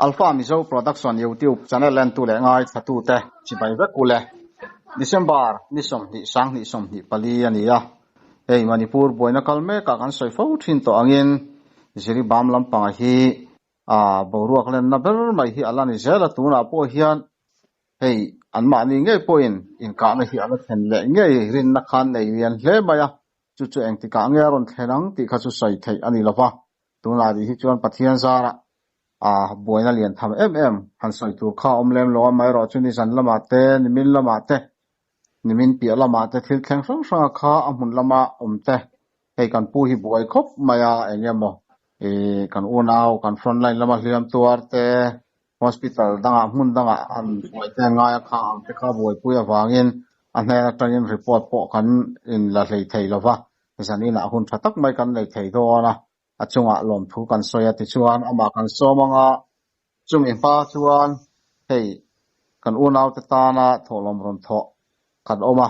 Alpha Mizo Production YouTube channel entu leh ngaithlatute chibai vek ule. December ni 20 2024 a ni a. Hei Manipur buaina kal mekah kan sawi fo thin tawh angin Jiribam lampanga hi a boruak lenna ber mai hi a la ni zel a, tunah pawh hian hei anmahni ngei pawhin inkahna hi a la thlen leh ngei rinna khan nei lian hle mai a, chu chu engtikah nge a rawn thlen ang tih kha chu sawi theih a ni lova. Tunah rih hi chuan Pathian zarah a buaina lian tham em em han sawi tur kha a awm lem lo a, amaherawhchu nizan lamah te, nimin lamah te, nimin piah lamah te thil thleng hrang hranga kha a hmun lama awm te, hei kan pu hi buai khawp mai a, eng emaw ih kan unau kan front line lama hliam tuar te, hospital dangah hmun dangah han buai te ngai a kha ang te kha buaipui avangin a hnen atangin report pawh kan inla hlei thei lo va. Zaninah hun tha tak mai kan nei thei dawn a, a chungah lawmthu kan sawi a tichuan amah kan sawm anga chumi hma chuan hei kan unaute tana thawhlawm rawn thawh kan awm a,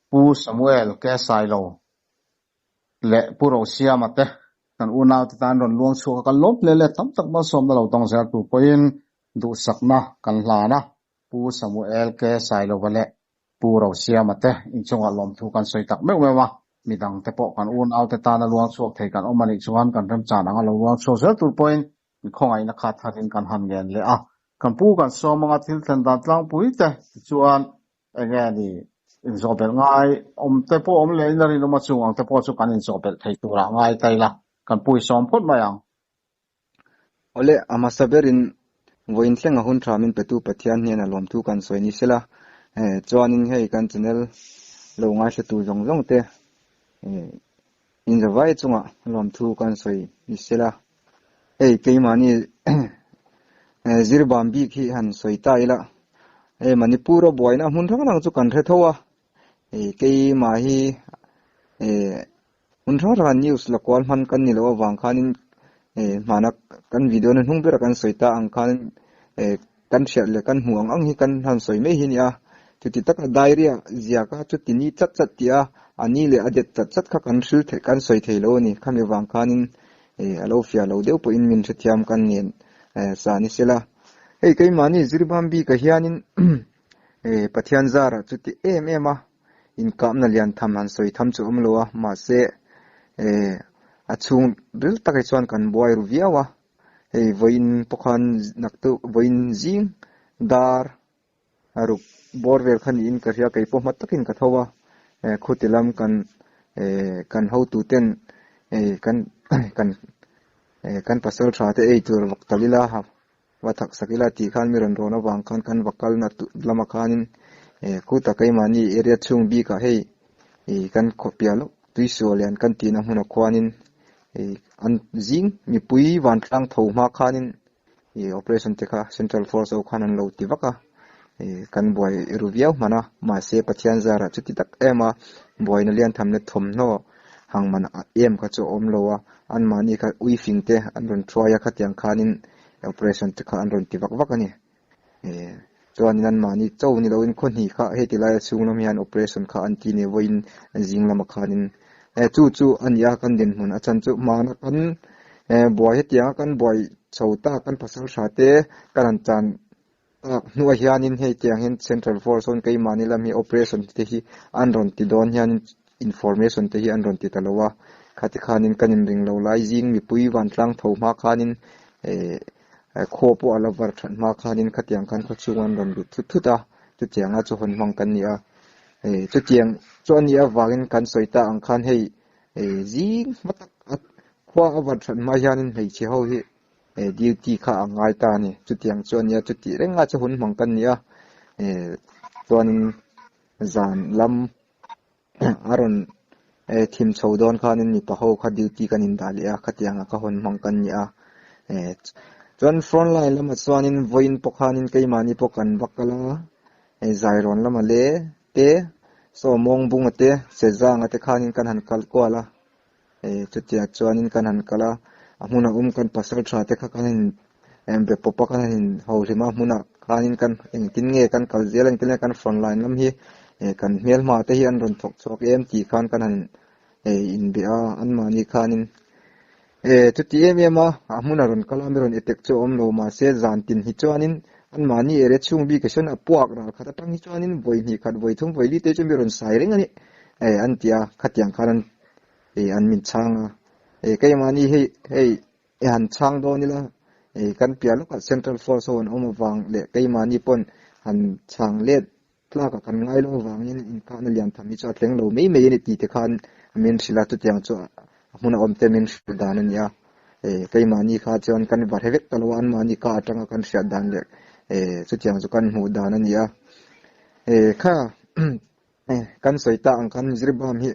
Pu Samuel K Sailo leh Pu Rosiama te kan unaute tan rawn luang chhuak a, kan lawm hle leh tam tak malsawmna lo dawng zel tur pawhin duhsakna kan hlan a, Pu Samuel K Sailova leh Pu Rosiama te inchungah lawmthu kan sawi tak meuh meuh a, midang te pawh kan unaute tana luang chhuak thei kan awm a nih chuan kan remchan anga lo luang chhuak zel tur pawhin khawngaihna kha tharin kan han ngen leh a. Kan pu kan sawm anga thil thlen dan tlangpui te tichuan enge ni inzawhbelh ngai awm te pawh awm leh in a rinawm a chung ang te pawh chu kan inzawhbelh thei turah ngai ta ila kan pu i sawm phawt mai ang. Awle, a hmasa berin vawiin thleng a hun tha min petu Pathian hian a lawmthu kan sawi ni sela, chuanin hei kan channel lo ngaithla tu zawng zawng te inzavai chungah lawmthu kan sawi ni sela. Hei keimahni zirbam bik hi han sawi ta ila, hei Manipur a buaina hmun hrang hrang chu kan hre tho a, keimah hi Hmun hrang hrangah news la kual hman kan ni loh avang khanin hmana kan video na hnung bera kan sawi ta ang khanin kan hriat leh kan hmuh ang ang hi kan han sawi mai hi a ni a. Chuti taka diary ah zia kha chuti ni chat chat tih a, a ni leh a det chat chat kha kan hril theih kan sawi thei lo a ni. Khami avang khanin a lo fiah lo deuh pawhin min hrethiam kan ngen sa ni sela. Hei keimahni Ziribam bikah hianin Pathian zarah chuti em em a. Inkapna lian tham han sawi tham chu awm lo a, mahse eh a chhung ril tak hi chuan kan buai ru viau a, hei vawiin pawh khan naktuk vawiin zing dar a ruk bawr vel kha niin ka hria keipawh hma takin ka tho a, eh khuti lam kan eh kan hotu ten eh kan kan eh kan pasal tha te ei tur vak tal ila Va thak sak ila tih khan mi rawn rawn avang khan kan va kalna lamah khanin eh khuta keimahni area chhung bikah hei ih kan khawpiah loh tuisual lian kan tihna hmunah khuanin ih an zing mipui vantlang tho hma khanin ih operation te kha central force ho khan an lo ti vak a ih kan buai ru viau hman a mahse Pathian zarah chuti tak em a buaina lian thamna thawmhnaw hang man em kha chu a awm lo a anmahni kha uifing te an rawn thuai a khatiang khanin Operation te kha an rawn ti vak vak a ni. Eh, chuanin anmahni cho ni loin khaw hnih kha heti laia chhung lam hian operation kha an ti ni vawiin zing lamah khanin eh chu chu a ni a kan dinhmun a chan chu hmana kan eh buai hetianga kan buai chho ta kan pasal hra te kan han chan tak hnuah hianin hei tiang hian central force hawn keimahni lam hi operation te hi an rawn ti dawn hianin information te hi an rawn ti ta lo a, khati khanin kan inring lo lai zing mipui vantlang tho hma khanin eh khaw pawh a la var that hma khanin khatiang khan khaw chhung an rawn lut thut thut a, chutianga chu hawn hmang kan ni a, eh chutiang chu a nih avangin kan sawi ta ang khan hei eh zing hma tak a khua a var that hma hianin hmeichhe ho hi eh duty kha a ngai ta a ni, chutiang chu a nia chutih renga chu hawn hmang kan ni a, eh chuanin zan lam. A rawn eh thim chho dawn khanin mipa ho kha duty kan indah leh a khatianga ka hawn hmang kan ni a eh chuan front line lamah chuanin vawiin pawh khanin keimahni pawh kan va kal a eh zairawn lamah le te saw mawngbunga te sezanga te khanin kan han kal kual a eh chutiang chuanin kan han kal a a hmunah awm kan pasal tha te kha kan han in be pawp a kan han in ho hlim a hmunah khanin kan engtin nge kan kal zel a engtin nge kan front line lam hi eh kan hmelhma te hi an rawn thawk chhuak em tih khan kan han eh inbe a anmahni khanin. E chuti em em a, a hmun a rawn kal a, mi rawn attack chu a awm lo mahse zan tin hi chuanin anmahni area chhung bik ah sawn a puak ral khat atang hi chuanin vawi hnih khat vawi thum vawi li te chu mi rawn sai reng a ni e an ti a, khatiang khan an e an min chhang a, e keimahni hei hei e han chhang dawn ila e kan piah lawkah central force ho an awm avang leh keimahni pawn han chhang let Tlakah kan ngai lo avangin inkahna lian tham hi chu a thleng lo mai mai a ni tih te khan min hrilh a, chutiang chu a hmuna awm te min hrilh dan a ni a. Keimahni kha chuan kan va hre vek ta lo a, anmahni ka atanga kan hriat dan leh chutiang chu kan hmuh dan a ni a. Kha kan sawi ta ang khan Jiribam hi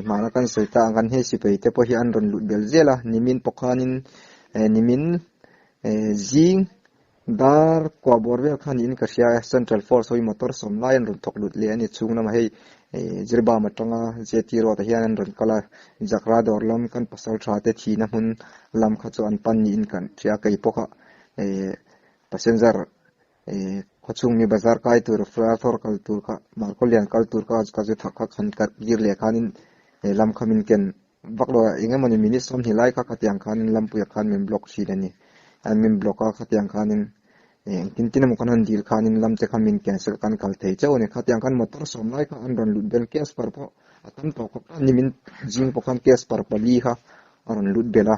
hmana kan sawi ta ang khan hei sipai te pawh hi an rawn lut bel zel a, nimin pawh khanin nimin zing Dar kua bawr vel kha niin ka hria e, Central Force ho hi motor sawm lai an rawn thawk lut leh a ni. Chhung lamah hei Jiribam atanga JT Road ah hian an rawn kal a, Jakra dawr lam kan pasal tha te thihna hmun lam kha chu an pan niin kan hria. Kei pawh kha passenger khawchhung mi bazar kai tur Furathawr kal tur kha Markawlian kal tur kha ka zu thak kha khan ka kir leh khanin lam kha min ken Vak lo a, eng emawni minute 20 lai kha khatiang khanin lampuia khan min block thin a ni. An min block a, khatiang khanin engtin tin emaw kan han dil khanin lam te kha min cancel kan kal thei chauh a ni. Khatiang khan motor sawm lai kha an rawn lut bel case par pawh a tam tawh khawp a, nimin zing pawh khan case par pali kha a rawn lut bel a.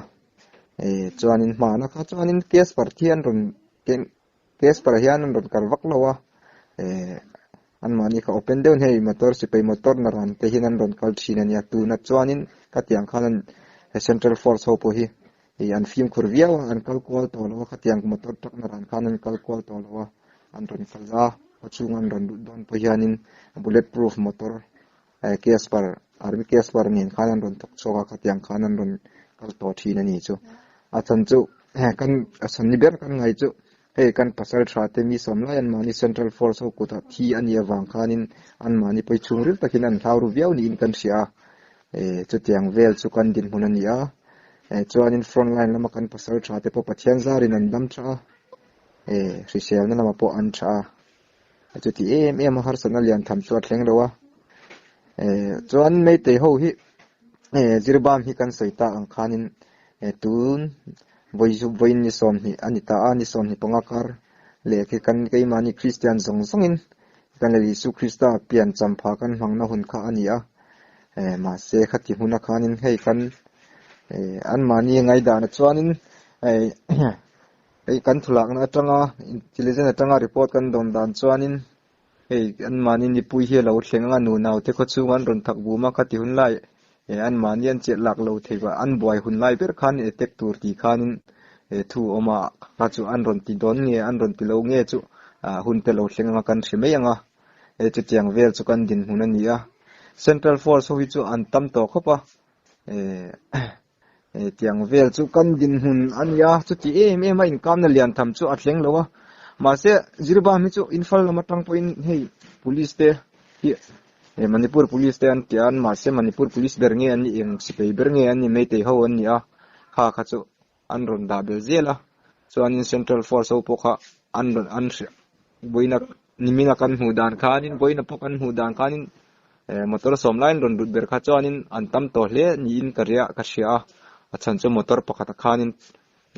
Chuanin hmana kha chuanin case par thi an rawn Case par hian an rawn kal vak lo a, eh anmahni kha open deuhin hei motor sipai motor na ran te hian an rawn kal thin a nia, tuna chuanin khatiang khan an central force ho pawh hi ih an fimkhur viau a, an kal kual tawh lo a, khatiang motor truck na ran khan an kal kual tawh lo a, an rawn kal a, khawchhung an rawn lut dawn pawh hianin bullet proof motor eh case par army case par nen khan an rawn thawk chhuak a, khatiang khan an rawn kal tawh thin a ni chu. A chhan chu kan a chhan ni ber kan ngai chu hei kan pasal tha te mi sawm lai anmahni central force ho kutah thi a nih avang khanin anmahni pawi chhung ril takin an hlau ru viau niin kan hria a, eh chutiang vel chu kan dinhmun a ni a, eh chuanin front line lama kan pasal tha te pawh Pathian zarin an dam tha a, eh hriselna lamah pawh an tha a. Chuti em em a harsatna lian tham chu a thleng lo a, eh chuan Meitei ho hi eh Jiribam hi kan sawi tak ang khanin eh tun vawi zu vawiin ni 20 a ni ta a, ni 25 kar leh khi kan keimahni Kristian zawng zawngin kan leh Isu Krista pian champha kan hmangna hun kha a ni a, eh mahse khati hmuna khanin hei kan eh anmahni ngaidana chuanin eh Hei kan thulakna atanga intelligence atanga report kan dawn dan chuanin hei anmahni nipui hi a lo thleng anga nunau te khawchhung an rawn thak bum a khati hun lai eh anmahni an chet lak lo thei va an buai hun lai ber khan attack tur tih khanin eh thu a awm a kha chu an rawn ti dawn nge an rawn ti lo nge chu ah hun te lo thleng anga kan hre mai ang a hei chutiang vel chu kan dinhmun a ni a central force ho hi chu an tam tawh khawp a eh. Tiang vel chu kan dinhmun a nia, chuti em em a inkamna lian tham chu a thleng lo a, mahse Jiribam hi chu Imphal lam atang pawhin hei police te hi Manipur police te an ti a, mahse Manipur police ber nge an nih eng sipai ber nge an nih Meitei ho an ni a, kha kha chu an rawn dah bel zel a, chuanin central force ho pawh kha an rawn an hria vawiina nimina kan hmuh dan khanin vawiina pawh kan hmuh dan khanin eh motor sawm laiin rawn lut ber kha chuanin an tam tawh hle niin ka ria ka hria a a chhan chu motor pakhat ah khanin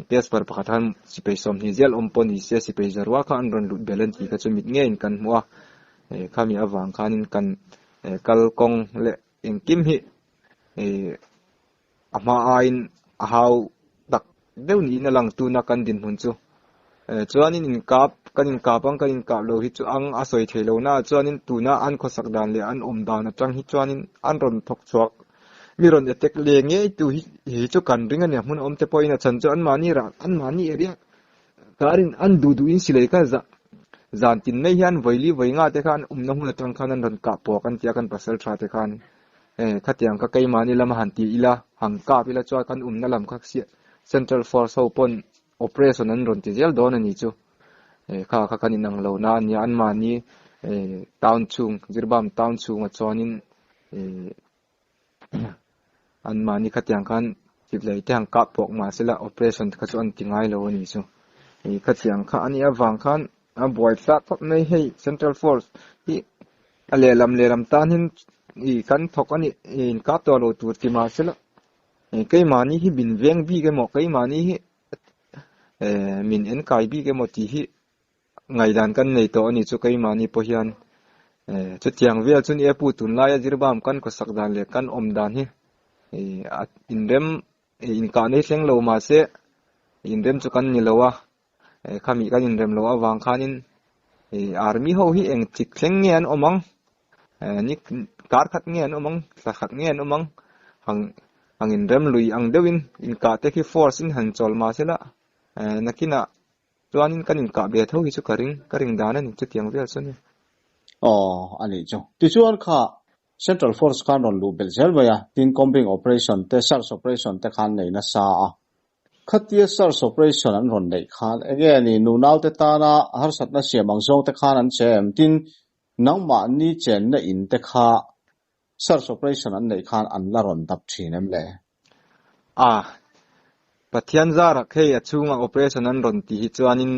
test per pakhat khan sipai 20 zel awm pawh ni se sipai zarua kha an rawn lut bel an tih kha chu mit ngeiin kan hmu a eh khami avang khanin kan eh kal kawng leh engkim hi eh a hma aiin a hau tak deuh niin a lang tuna kan dinhmun chu eh chuanin inkap kan inkap ang kan inkap lo hi chu ang a sawi thei lo na chuanin tuna an khawsak dan leh an awm dan atang hi chuanin an rawn thawk chhuak mi rawn attack leh ngei tu hi hi chu kan ring a ni a hmun awm te pawhin a chhan chu anmahni rah anmahni area karin an duh duhin silai kha zah zan tin mai hian vawi li vawi nga te khan awmna hmun atang khan an rawn kah puak an tia kan pasal tha te khan. Eh khatiang ka keimahni lama han ti ila, han kap ila chuan kan umna lam kha Central Force ho pawn operation an rawn ti zel dawn a ni chu. Eh kha kha kan inang lo na a nia, anmahni eh town chhung, Jiribam town chhunga chuanin eh anmahni khatiang khan chiblei te han kap pawh mahsela operation kha chu an ti ngai lo a ni chu. Eh khatiang kha a nih avang khan a buai tlak khawp mai hei Central Force hi A lehlam lehlam tan hian ih kan thawk a nih ih inkap tawh lo tur ti mahse la. Keimahni hi min veng bik emaw, keimahni hi min en kai bik emaw tih hi ngaihdan kan nei tawh a ni chu keimahni pawh hian chutiang vel chu ni e pu tunlaia zirbam kan khawsak dan leh kan awm dan hi a inrem inkahna hi thleng lo mahse inrem chu kan ni lo a khami kan inrem loh avang khanin army ho hi eng chik thleng nge an awm ang ni kar khat nge an awm ang thla khat nge an awm ang hang hang inrem lui ang deuhin inkah te khi force in han chawl mahsela nakinah Chuanin kan inkah ve tho hi chu ka ring, ka ring dan a ni, chutiang vel chu a ni. Aw, a nih chu. Tichuan kha Central Force khan rawn luh belh zel mai a, tin combing operation te, search operation te khan nei nasa a. Khatia search operation an rawn neih khan enge ni nunaute tana harsatna siam ang zawng te khan an che em? Tin, nangmahni chenna in te kha Search operation an neih khan an la rawn dap thin em le? A, Pathian zarah khei a chhunga operation an rawn tih hi chuanin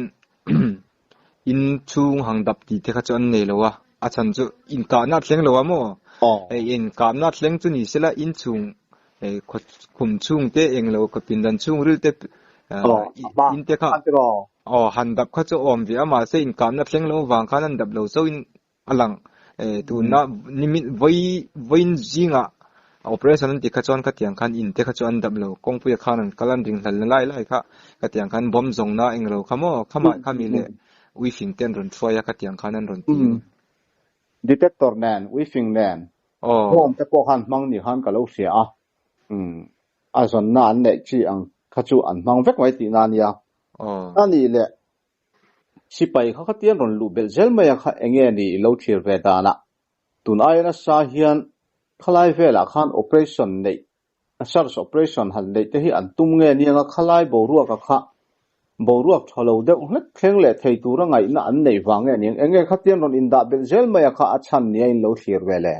in chhung hang dap tih te kha chu an nei lo a, a chhan chu inkahna a thleng lo a maw? Hei inkahna a thleng chu ni sela in chhung khum chhung te eng lo pindan chhung ril te in te kha aw han dap kha chu awm ve a mahse inkahna a thleng lo avang khan an dap lo chauhin A lang e, tuna nimin vawi vawiin zingah operation an tih kha chuan khatiang khan in te kha chu an dap lo, kawngpuia khan an kal an ring hlal na lai lai kha khatiang khan bomb zawng na englo kha maw khamah khami leh uifing te an rawn hruai a khatiang khan an rawn ti a ni. Detector nen uifing nen bomb te pawh khan hmang ni khan ka lo hria a, a zawnna an neih chi ang kha chu an hmang vek mai tihna a nia. A nih leh Sipai kha khatian rawn luh belh zel mai a kha enge ni i lo thlir ve danah tun aia nasa hian khalai velah khan operation neih search operation han neih te hi an tum nge nianga khalai boruaka kha boruak tha lo deuh hlek thleng leh thei tura ngaihna an neih vang nge niang enge khatian rawn indah belh zel mai a kha a chhan nia in lo thlir ve le.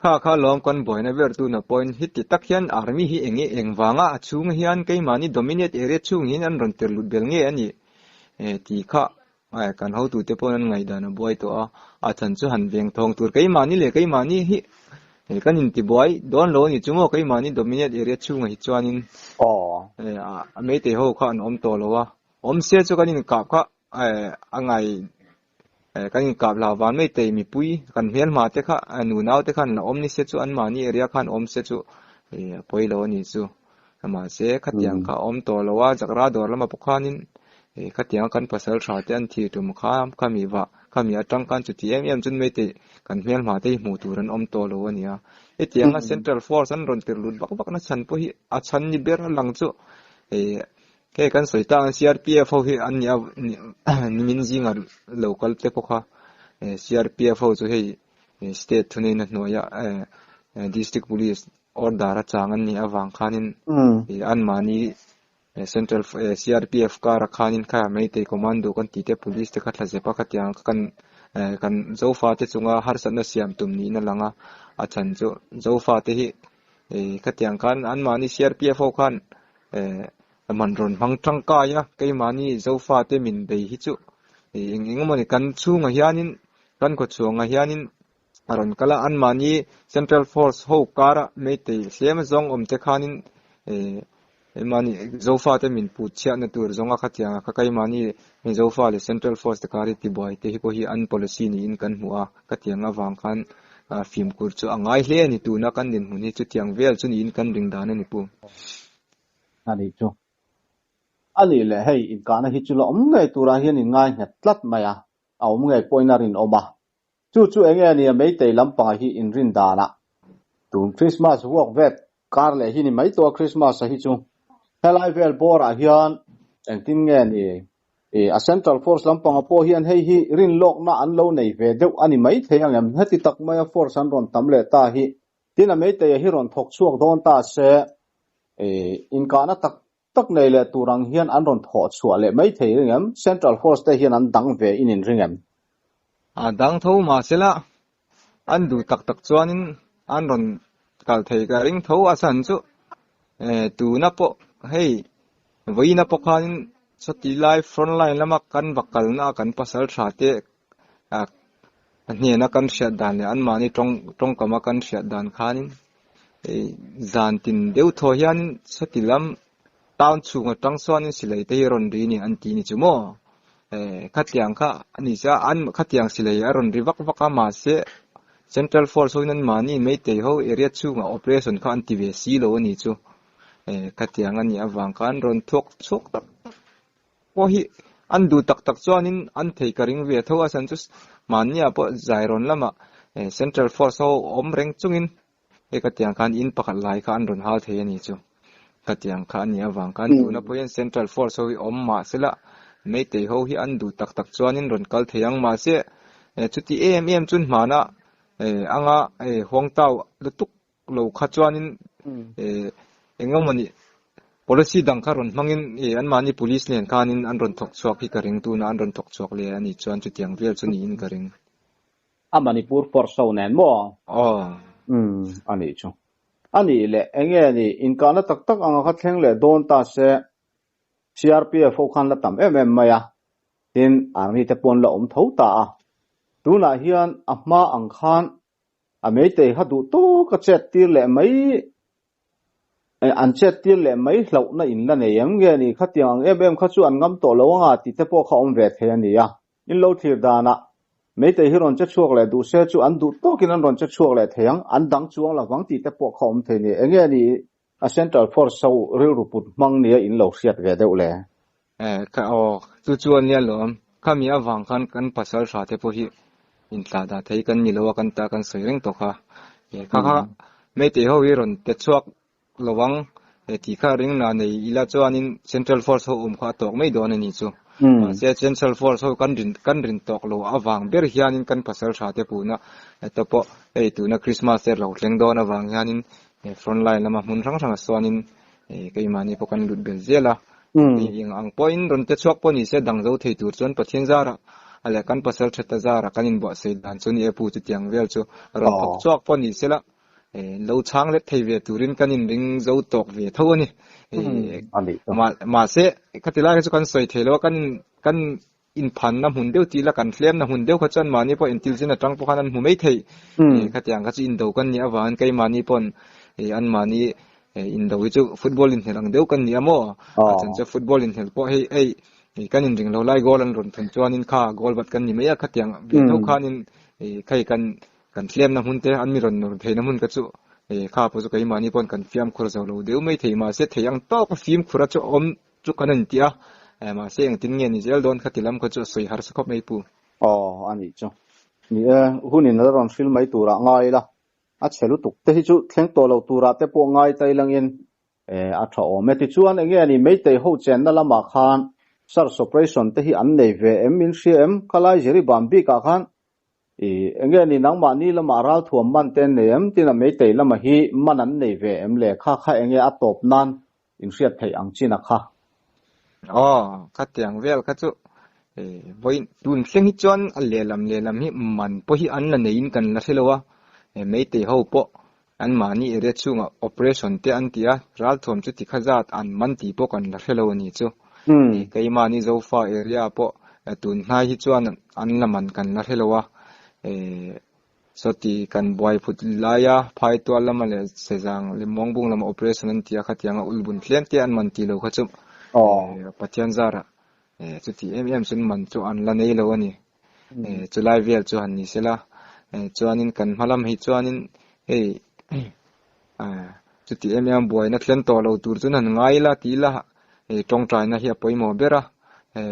Kha kha lawm kan buaina ber tuna pawhin heti tak hian army hi eng nge eng vanga a chhung hian keimahni dominate area chhung hian an rawn tir lut bel nge a nih tih kha kan hotute pawhin an ngaihdan a buai tawh a, a chhan chu han veng thawng tur keimahni leh keimahni hi kan intibuai dawn lo a ni chu maw keimahni dominate area chhungah hi chuanin a meitei ho kha an awm tawh lo a, awm se chu kan inkap kha a ngai kan inkap hlau van mai tei mipui kan hmelhma te kha nunau te khan la awm ni se chu anmahni area khan awm se chu a pawi lo a ni chu mahse khatiang kha a awm tawh lo a Jakra dawr lamah pawh khanin khatianga kan pasal tha te an thih tum kha khami vah khami atang khan chuti em em chun mai tei kan hmelhma te hi hmuh tur an awm tawh lo a ni a hetianga central force an rawn tir lut vak vak na chhan pawh hi a chhan ni ber a lang chu Hei kan sawi tak ang CRPF ho hi an nia nimin zinga lo kal te pawh kha CRPF ho chu hei state thuneihna hnuaia district police order a chang an nih avang khanin anmahni central CRPF kara khanin kha Meitei commando kan tih te police te kha thla zep a khatiang kan kan Zofa te chunga harsatna siam tum niin a lang a, a chhan chu Zofa te hi khatiang khan anmahni CRPF ho khan Man rawn hmang tangkai a, keimahni Zofate min bei hi chu eng eng emawni kan chhungah hianin kan khawchhuangah hianin a rawn kal a, anmahni Central Force ho kara Meitei hlem zawng awm te khanin keimahni Zofate min put chhiahna tur zawnga khatianga kha keimahni Zofa leh Central Force te kar hi tibuai te hi pawh hi an policy niin kan hmu a, khatiang avang khan fimkhur chu a ngai hle a ni tuna kan dinhmun hi chutiang vel chu niin kan ring dan a ni pu. A nih chu. A nih leh hei inkahna hi chu la awm ngei turah hian in ngai nghet tlat mai a, a awm ngei pawhin a rinawm a. Chu chu enge a nia Meitei lampanga hi in rin danah tun Christmas vuak vet kar leh hi ni mai tawh a Christmas a hi chu helai vel bawrah hian engtin nge ni a Central Force lampanga pawh hian hei hi rinlawkna an lo nei ve deuh a ni mai thei ang em? Heti tak maia force an rawn tam leh ta hi tin a Meitei a hi rawn thawk chhuak dawn ta se Inkahna tak tak nei leh tur ang hian an rawn thawh chhuah leh mai thei ring em? Central Force te hian an dang ve in in ring em? A dang tho mahsela an duh tak tak chuanin an rawn kal thei ka ring tho a chhan chu tuna pawh hei vawiina pawh khanin sawti lai front line lama kan va kalna a kan pasal tha te a hnena kan hriat dan leh anmahni tawng tawngkama kan hriat dan khanin. Zan tin deuh thaw hianin sawti lam town chhung atang chuanin silai te hi rawn ri ni an ti ni chu maw? Khatiang kha a ni sia an khatiang silai a rawn ri vak vak a mahse central force hoin an mahni meitei ho area chhungah operation kha an ti ve si lo a ni chu. Khatiang a nih avang khan rawn thuak chhuak tak tak pawh hi an duh tak tak chuanin an thei ka ring ve tho a chhan chu mahniah pawh Zairawn lamah central force ho awm reng chungin hei khatiang khan in pakhat lai kha an rawn hal thei a ni chu. Khatiang kha a nih avang khan tuna pawh hian central force ho hi awm mahsela Meitei ho hi an duh tak tak chuanin rawn kal thei ang mahse chuti em em chuan hmana anga huangtau lutuk lo kha chuanin eng emawni policy dang kha rawn hmangin anmahni police nen khanin an rawn thawk chhuak hi ka ring tuna an rawn thawk chhuak leh a nih chuan chutiang vel chu niin ka ring. A Manipur force ho nen maw? Aw. Umm a nih chu. A nih leh enge ni inkahna tak tak anga kha thleng leh dawn ta se CRPF ho khan la tam em em mai a, tin army te pawh an la awm tho ta a. Tunah hian a hma ang khan A meitei kha duh tawk a chet tir leh mai an chet tir leh mai hlauhna in la nei em nge ni? Khatiang ang em em kha chu an ngam tawh lo anga tih te pawh kha awm ve thei a ni a. In lo thlir danah meitei hi rawn che chhuak leh duh se chu an duh tawkin an rawn che chhuak leh thei ang, an dang chuang lovang tih te pawh kha awm thei a ni. Enge ni a Central Force ho rilru put hmang nia in lo hriat ve deuh le? Kha aw, chu chu a nia lawm. Khami avang khan kan pasal tha te pawh hi intlah dah thei kan ni lo a, kan ta kan sawi reng tawh kha. Kha kha Meitei ho hi rawn pe chhuak lo ang tih kha ring na nei ila chuanin Central Force ho awm kha a tawk mai dawn a ni chu. Mahse Central Force ho kan rin kan rin tawk lo avang ber hianin kan pasal tha te puhna te pawh hei tuna Christmas te lo thleng dawn avang hianin front line lama hmun hrang hrangah sawn Keimahni pawh kan lut bel zel a, eng ang pawhin rawn te chhuak pawh ni se dang zo thei tur chuan Pathian zarah a leh kan pasal theta zarah kan inbuahsaih dan chu ni e pu chutiang vel chu rawn thawk chhuak pawh ni se la lo chhang let thei ve turin kan inring zo tawk ve tho a ni. Mahse khati lai kha chu kan sawi thei lo a, kan kan inphanna hmun deuh tih la kan hlemna hmun deuh kha chuan mahni pawh intilzin atang pawh khan an hmu mai thei. Khatiang kha chu indo kan nih avangin keimahni pawn anmahni indo hi chu football inhel ang deuh kan ni a maw? A chan chu football inhel pawh hei hei kan inring lo lai goal an rawn thun chuanin kha goal bat kan ni mai a khatiang ve tho khanin khei kan kan hlemna hmun te an mi rawn nawr theihna hmun kha chu kha pawh chu keimahni pawn kan fiamkhur zo lo deuh mai thei mahse thei ang tawk a fimkhur a chu awm Chu kan an ti a, mahse engtin nge ni zel dawn kha ti lam kha chu a sawi harsa khawp mai pu. Aw, a nih chu. Ni e, hunin a la rawn hril mai turah ngai ila, a chhe lutuk te hi chu thleng tawh lo turah te pawh ngai ta ilangin a tha awm e. Tichuan enge a ni Meitei ho chenna lamah khan search operation te hi an nei ve em min hria em? Khalai Jiribam bikah khan i enge a ni nangmahni lamah ralthuam man te an nei em? Tin a Meitei lamah hi man an nei ve em le? Kha kha enge a tawp nan Inhriat theih ang chin a kha. Aw, khatiang vel kha chu vawiin tun thleng hi chuan a lehlam lehlam hi man pawh hi an la neiin kan la hre lo a, Meitei ho pawh anmahni area chhungah operation te an ti a, ralthuam chu tikha zat an man tih pawh kan la hre lo a ni chu. Keimahni Zofa area pawh tun hnai hi chuan an la man kan la hre lo a, Sawti kan buai phut laia phai tual lama leh sezang leh muangbung lama operation an ti a, khatianga ulbun tlem te an man tih lo kha chu Pathian zarah chuti em em chuan man chu an la nei lo a ni. Chulai vel chu han ni sela, chuanin kan hma lam hi chuanin hei chuti em em buaina thlen tawh lo tur chuan han ngai ila tih ila tawngtaina hi a pawimawh ber a,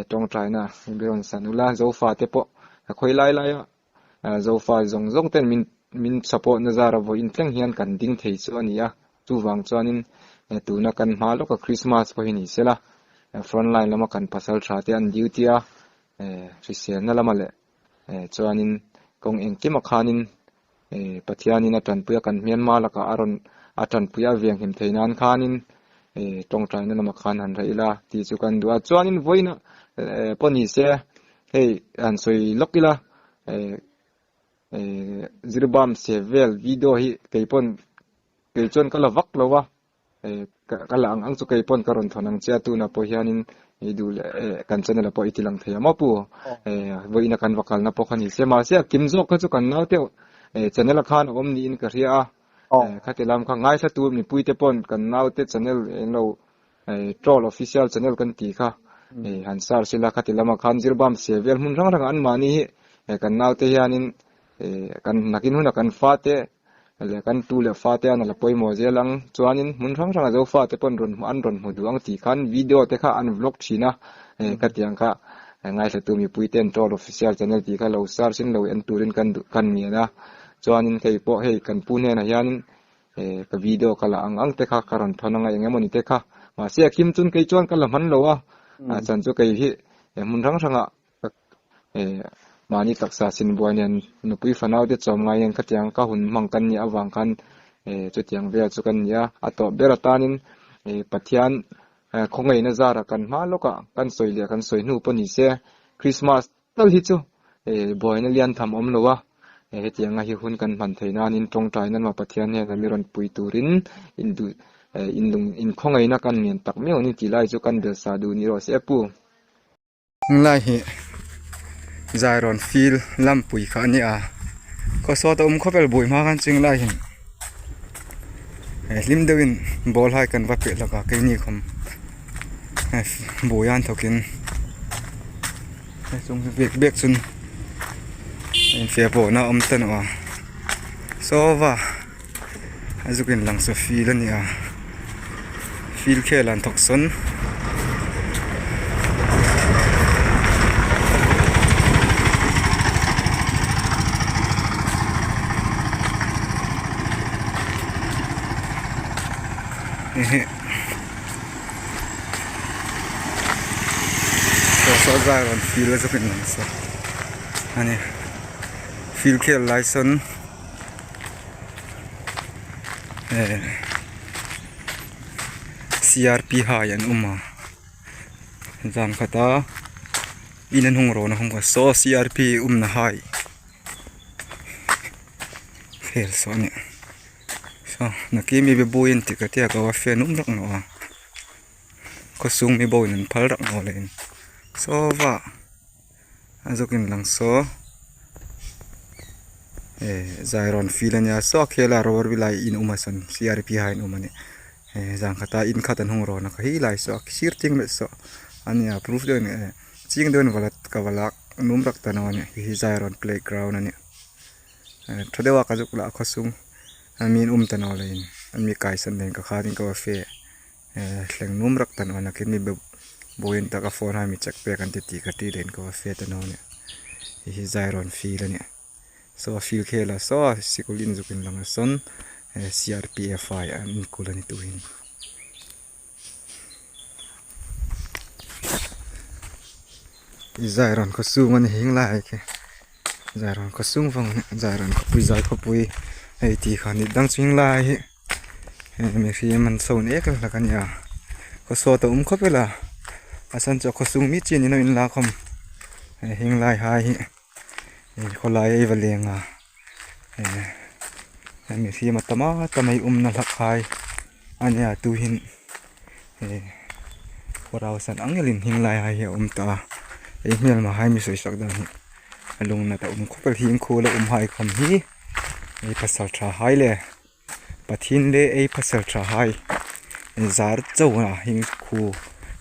tawngtaina berawn san ula Zofate pawh khawi lai laia Zofa zawng zawng ten min min support na zara vawiin thleng hian kan ding thei chu a ni a, chuvang chuanin tuna kan hma lawka Christmas pawh hi ni sela, front line lama kan pasal tha te an duty a, hriselna lama leh chuanin kawng engkima khanin Pathianin a tanpui a, kan Myanmar lakah a rawn a tanpui a venghim thei nan khanin tawngtaina lamah khan han reh ila tih chu kan duh a, chuanin vawiin pawh ni se Hei han sawi lawk ila Zirbam se vel video hi kei pawn kei chuan ka la vak lo a ka la ang ang chu kei pawn ka rawn thawn ang che a tunah pawh hianin i duh leh kan channel ah pawh i ti lang thei ang maw pu vawiin a kan va kalna pawh kha ni se mahse a kim zawk kha chu kan naute channel ah khan a awm niin ka hria a. Khati lam kha ngaithla tur mipuite pawn kan naute channel eng lo Troll Official Channel kan tih kha han search ila khati lamah khan zirbam se vel hmun hrang hrangah anmahni hi kan naute hianin kan nakin hunah kan fate leh kan tu leh fate an la pawimawh zel ang chuanin hmun hrang hrangah zo fate pawn rawn an rawn hmu duh ang tih khan video te kha an vlog thin a khatiang kha ngaithlatu mipui ten Troll Official Channel tih kha lo search in lo en turin kan duh kan ngen a chuanin hei pawh hei kan pu hnenah hianin ka video ka la ang ang te kha ka rawn thawn anga eng emawni te kha mahse a khim chun kei chuan ka la hman lo a a chan chu kei hi hmun hrang hrangah mahni taksa sin buai nen nupui fanau te chawm ngai nen khatiang ka hun hmang kan nih avang khan chutiang vel chu kan ni a a tawp ber atanin Pathian khawngaihna zarah kan hma lawkah kan sawi leh kan sawi hnu pawh ni se Christmas Tal hi chu buaina lian tham awm lo a, hetianga hi hun kan hman theih nanin tawngtai nan mah Pathian hian mi rawn pui turin induh inlung inkhawngaihna kan ngen tak miau a ni tih lai chu kan belsa duh ni rawh se pu. Tunlai hi Zairawn field lampui kha a ni a, khawsawt a awm khawp el buai hma khan ching lai hin hlim deuhin ball hai kan va peh lawk a keini khawm buai an thawkin. Hei chung hi bek bek chun infiah pawhna a awm ta nawh a saw va a zuk in lang saw field a ni a field khel an thawk sawn. Saw zai rawn feel a zawk in lang sa ani field khel lai sawn eh crp hai an awm a zan khata in a hnung rawn a awm a saw crp awmna hai khel saw a ni. Saw nakin mi buin tih ka tia ko a fian um rak nawh a khawsung mi bo in an phal rak nawh leh in saw va a zawk in lang saw eh zai rawn feel ania saw a khel a roar vilai in awm a sawn crp ha in awm a ni eh zan khata in khat an hung rawn a kha hi lai saw a sir ting leh saw ania proof deuh a ni eh ching deuh a ni ka va lak num rak ta lo a ni hei hi zai rawn playground a ni. Tha deuh a ka zuk lah khaw sung a mi an um ta nawh leh in an mi kaisan nen ka khan in ka va fe thleng num rak ta nawh nakin mi buain taka phone a mi check pek an ti tih ka ti leh in ka va fe ta nawh a ni hei hi zai rawn feel a ni saw a feel khel a saw a sikul in zuk in lang a sawn crpf ai an inkul a ni tuhin. Zai rawn khaw sung a ni hing lai khi zai rawn khaw sung vang a ni zai rawn khawpui zai khawpui hei tih kha ni dang ching lai hi hei mihring an chho nek hlak a nia khaw sawt a awm khawp ila a chhan chu a khaw sung mi chin in a inla khawm hei hing lai hai hi hei khawlai a iva leng a hei mihring a tam a tam a i awmna hlak hai. A nia tuhin eh kawrau san ang elin hing lai ai hi a awm ta a hei hmelma hai mi sawi sak dan hi a lung nat a awm khawp a hing khul a awm hai khawm hi ei pasal tha hai le pathin le ei pasal tha hai zar cho a hing khu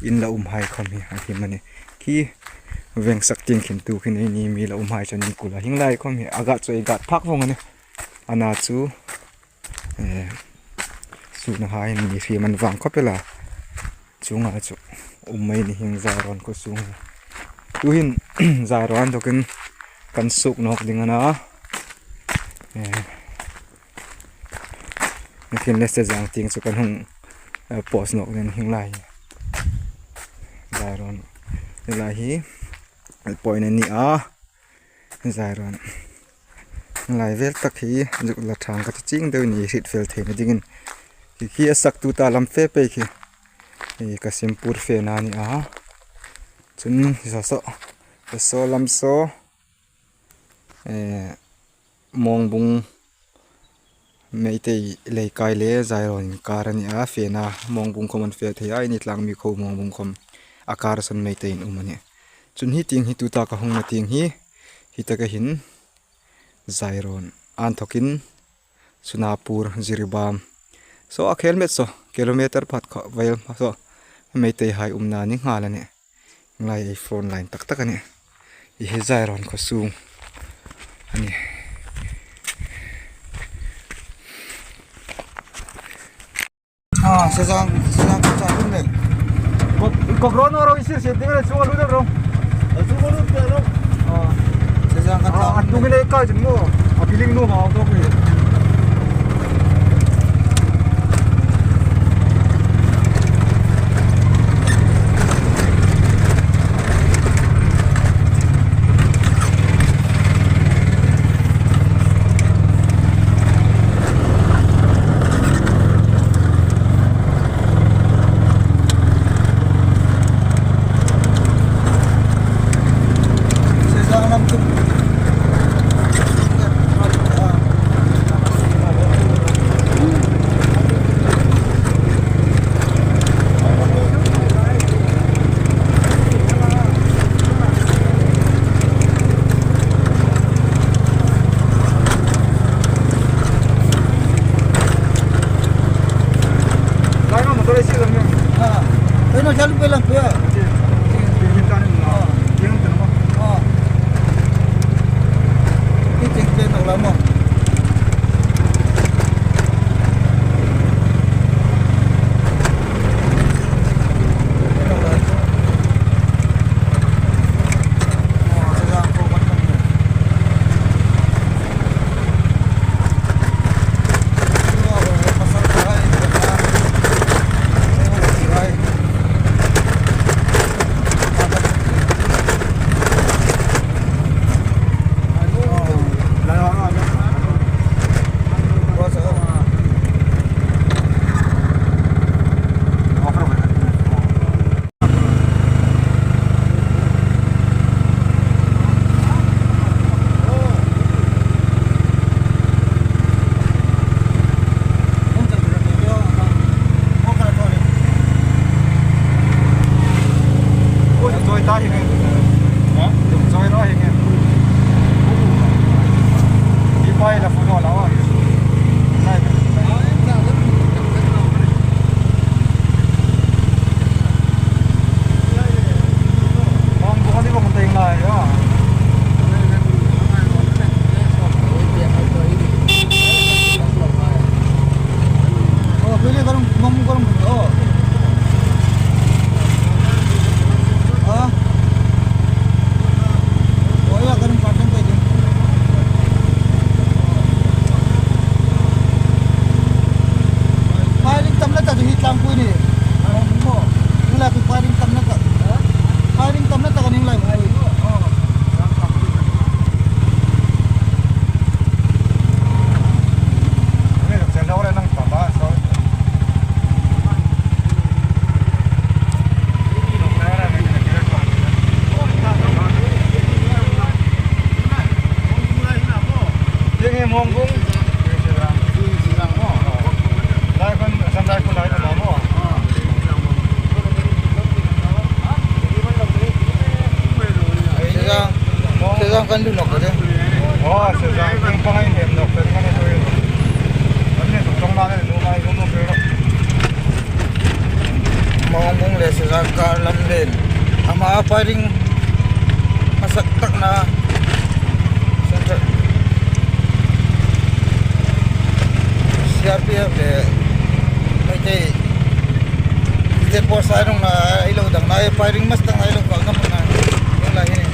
in la awm hai khawm hi a him a ni khi veng sak tin khin tu khi nei ni mi la awm hai chuan in kulh a hing lai khawm hi a gah chu ei gah phak vawng a ni a na chu. Eh suhna haiin mi hriam an vang khawp ila chungah chu awm mai ni heng zai rawn khaw chhung hi tuhin zai rawn thawkin kan suk nawk ding ana eh nakin leh se zang ting chu kan hung post nawk nen heng lai hi zai rawn helai hi point a ni a zai rawn. Lai vel tak hi zuk la thang ka ti ching deuh a ni hrit fel theihna dingin ti khi a sak tu ta lam fe phei khi hei ka simpur fe na a ni a chun saw saw saw lam saw ehh mawng bung meitei lei kai leh zai rawn inkar a ni a fena mawng bung khawm an fel thei a ini tlang mi kho mawng bung khawm a kar sawn meitei an awm a ni chun hi ting hi tuta ka hung na ting hi. Hi taka hin zai rawn an thawkin Sunapur Jiribam saw a khel met saw kilometer phat kha vel saw meitei hai awm nan hi nghal a ni ngai ei front line tak tak a ni ih hi Zairon khaw sung a ni. Firing masak tak na central CRPF leh meitei state force ai rawng na ei lo dang na firing mas tak na ei lo kal na hmun a heng lai hi ni.